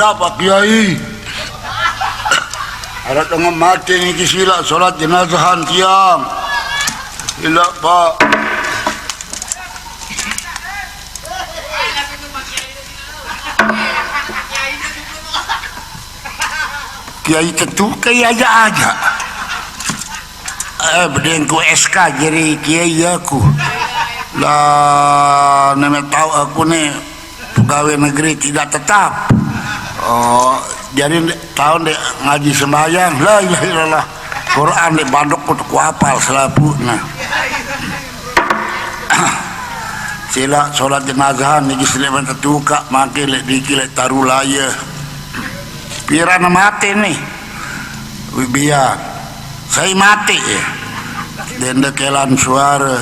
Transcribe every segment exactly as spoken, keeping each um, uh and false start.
Ya, Pak Kiai. Ada tengah mati ni, sila solat jenazahan tiang. Sila, Pak. Kiai tetu, kiai aja-aja. Eh, bedengku S K jadi kiai aku. Lah, nenek tahu aku nih pegawai negeri tidak tetap. Oh, jadi tahun dek ngaji sembahyang, la ilaha illallah. Quran dek bandok untuk kuapal selapunya. Sila solat jenazah niki sila tetuka, makin lek diki lek taru laya. Piran mati nih. Wibian. Saya mati ya. Denda kelan suara.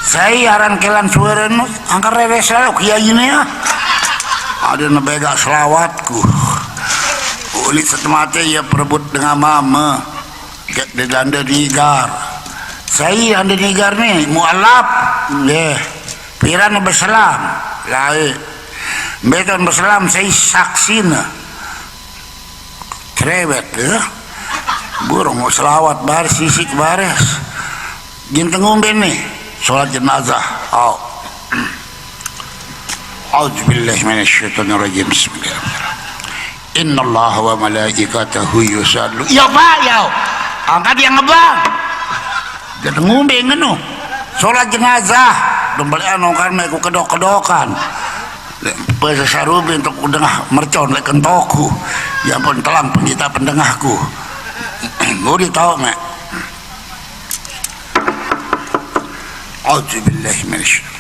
Saya aran kelan suara nu angker rere selalu kiai ini ya. Ada nebega selawatku. Ulit setemate ya perebut dengan mama. Ke dedanda nigar. Saya anda nigar nih, mualaf. Deh. Piran berselam. Lae. Beton berselam, saya saksina. Cerewet ya. Burung mau selawat baris, sisik baris. Jin tengumbe nih. Sholat jenazah. Au. Auzubillahi minasyaitonirrajim. Bismillahirrahmanirrahim. Innallaha wa malaikatahu yusallu. Ya, Pak, ya. Angkat yang ngebang. Dia ngumbe ngenu. Sholat jenazah. Dombel anu kan meku kedok-kedokan. Lek pesa sarubi untuk dengah mercon lek kentoku. Ya ampun, telang penjita pendengahku. Mau ditahu, Mek. Auzubillahi minasyaitonir.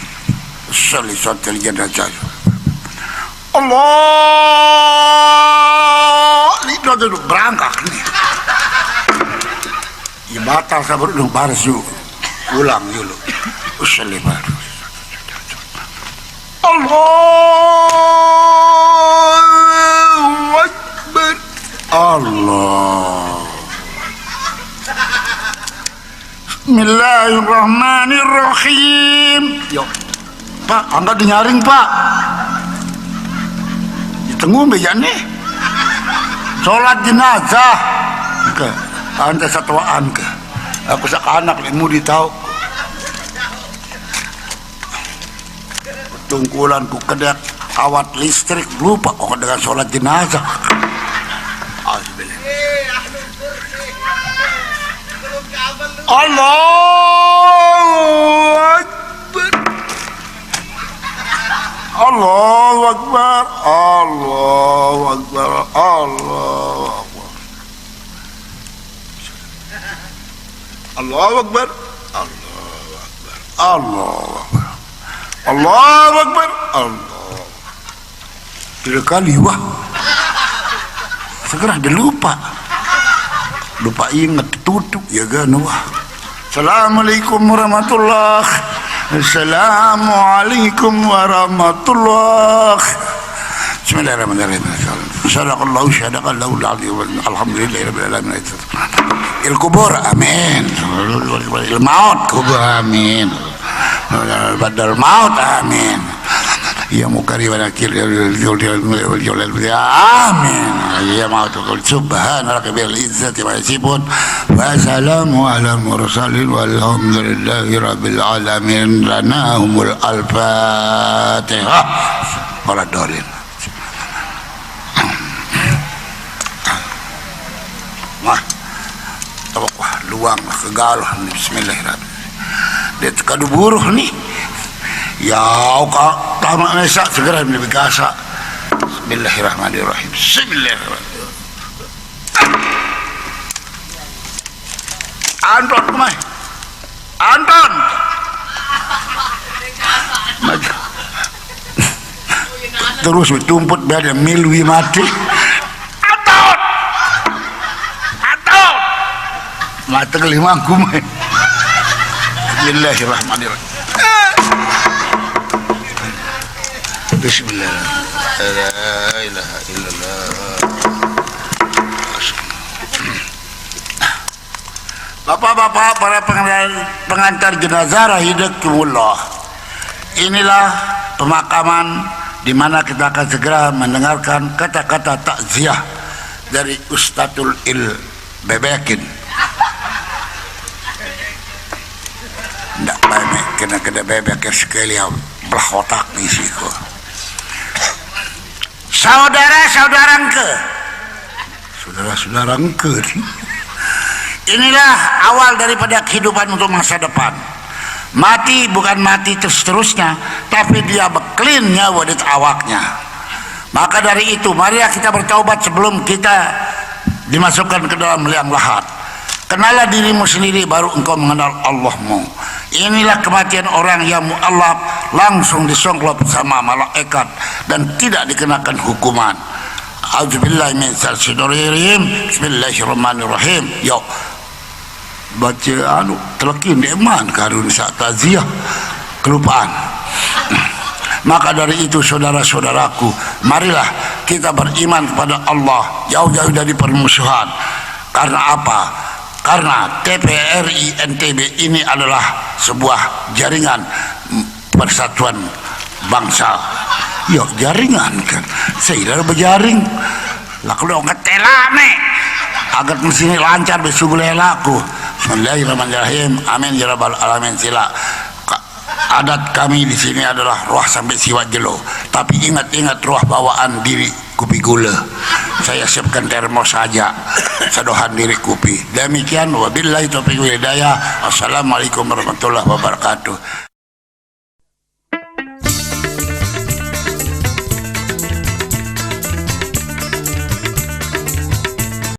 Sholli salatal jenazah. Allah, ini udah duduk berangkat nih. Ya batal sabar dulu, baris dulu. Ulang dulu. Usalli baru. Allahu Akbar. Allah. Bismillahirrahmanirrahim. Yo. Pak, angkat dinyaring, Pak. Ditengumbe jane. Sholat jenazah. Ke, anta satuaan ke. Aku sak anak lek mudi tahu. Tungkulan ku kedek kawat listrik, lupa kok dengan sholat jenazah. Auzubillah. Allahu Akbar. Allahu Akbar. Allahu Akbar. Allahu Akbar. Allahu Akbar. Allahu Akbar. Allahu Akbar. Allahu Akbar. Allahu Akbar. Tiga kali, wah. Segera dia lupa. Lupa ingat, tutup ya kan, wah. Assalamualaikum warahmatullah. Assalamualaikum warahmatullah. Bismillahirrahmanirrahim. Sadaqallahu, sadaqallahu al-azim. Alhamdulillahirabbil alamin. Il kubur, amin. Il maut kubur, amin. Badal maut, amin. Ya Mukari wa Nakir, ya Dzul Jalali wal Ikram, amin. Ya maut, subhana rabbiyal izzati amma yasifun. Wa salamun alal mursalin walhamdulillahi rabbil alamin. Lana humul al-Fatihah. Wala dolin. Wah, tawak, wah, luang lah, kegalah ni, bismillahirrahmanirrahim. Dia tekadu buruh ni. Ya, ka tamak mesak, segera ni bigasa. Bismillahirrahmanirrahim. Bismillahirrahmanirrahim. Anton, kemai. Anton. Terus ditumput biar dia milwi mati. Anton. Anton. Mata kelima aku, mai. Bismillahirrahmanirrahim. Bismillah. La ilaha illallah. Bapak-bapak, para pengantar, pengantar jenazah rahimakumullah. Inilah pemakaman di mana kita akan segera mendengarkan kata-kata takziah dari Ustadzul Il Bebekin. Ndak baik, kena kena bebek sekali ya, belah otak di siku. Saudara-saudara engke, saudara-saudara engke, inilah awal daripada kehidupan untuk masa depan. Mati bukan mati terus-terusnya, tapi dia bekelin nyawa di awaknya. Maka dari itu, marilah kita bertaubat sebelum kita dimasukkan ke dalam liang lahat. Kenallah dirimu sendiri, baru engkau mengenal Allahmu. Inilah kematian orang yang mualaf, langsung disongklop sama malaikat dan tidak dikenakan hukuman. Auzubillahi min syaitonir rajim. Bismillahirrahmanirrahim. Yo. Baca anu, telekin dek man karun sak taziah. Kelupaan. Maka dari itu, saudara-saudaraku, marilah kita beriman kepada Allah, jauh-jauh dari permusuhan. Karena apa? Karena T P R I N T B ini adalah sebuah jaringan persatuan bangsa. Yo, jaringan kan. Saya berjaring. Lah kalau ngetela nih. Agar mesin lancar besok boleh laku. Bismillahirrahmanirrahim. Amin ya rabbal alamin. Sila. Ka- Adat kami di sini adalah roh sampai siwak jelo. Tapi ingat-ingat roh bawaan diri kupi gula. Saya siapkan termos saja. Sedohan diri kupi. Demikian, wabillahi taufiq wal hidayah. Assalamualaikum warahmatullahi wabarakatuh.